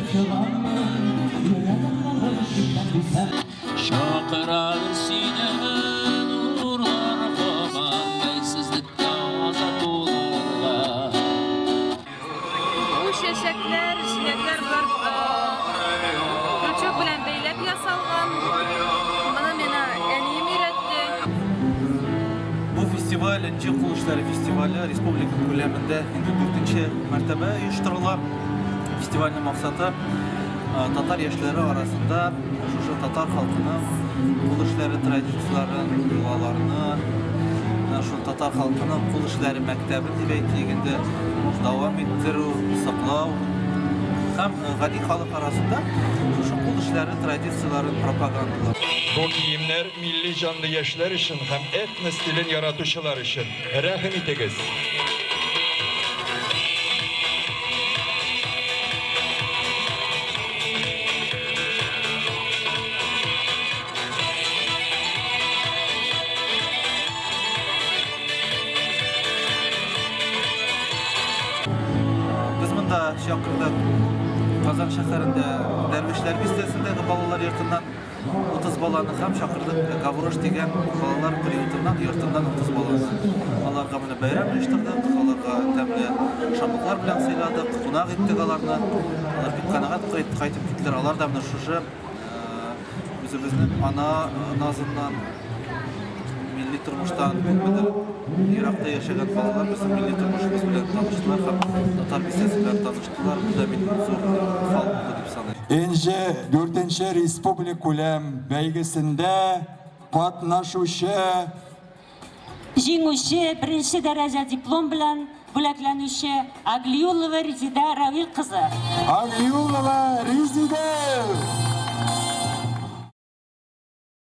Чыгармын, йөрәгем ныгып. Чакырар сине нурлар һаман бәйсезлеккә азат булырга. Бу чәчәкләр, җиләкләр болар крючок белән бәйләп ясалган. Моны миңа әнием өйрәтте. Бу фестиваль, Энҗе кул эшләре фестивале республика күләмендә инде дүртенче мәртәбә оештырыла. Фестивальнең максаты татар яшьләре арасында шушы татар халкының кул эшләре традицияләрен, йолаларны, менә шул татар халкының кул эшләре мәктәбен дип әйтик инде, дәвам иттерү, саклау һәм гади халык арасында шушы кул эшләре традицияләрен пропагандалау. Бу киемнәр милли җанлы яшьләр өчен һәм этно стилен яратучылар өчен. Рәхим итегез! Без монда чакырдык Казан шәһәрендә Дәрвишләр бистәсендәге балалар йортыннан 30 баланы һәм чакырдык Гаврош дигән балалар приютыннан, йортыннан 30 баланы. Аларга менә бәйрәм оештырдык, аларга тәмле шамлыклар белән сыйладык, кунак иттек аларны. Алар бик канәгать кайтып киттеләр. Алар да менә шушы үзебезнең ана назыннан, милли тормыштан күпмедер еракта яшәгән балалар безнең милли тормышыбыз белән таныштылар һәм татар бистәсе белән таныштылар. Бу да бик зур фал булды дип саныйм. Энҗе дүртенче республикүләм бәйгесендә катнашучы Җиңүче, беренче дәрәҗә диплом белән бүләкләнүче Аглиулова Резеда Равил кызы. Аглиулова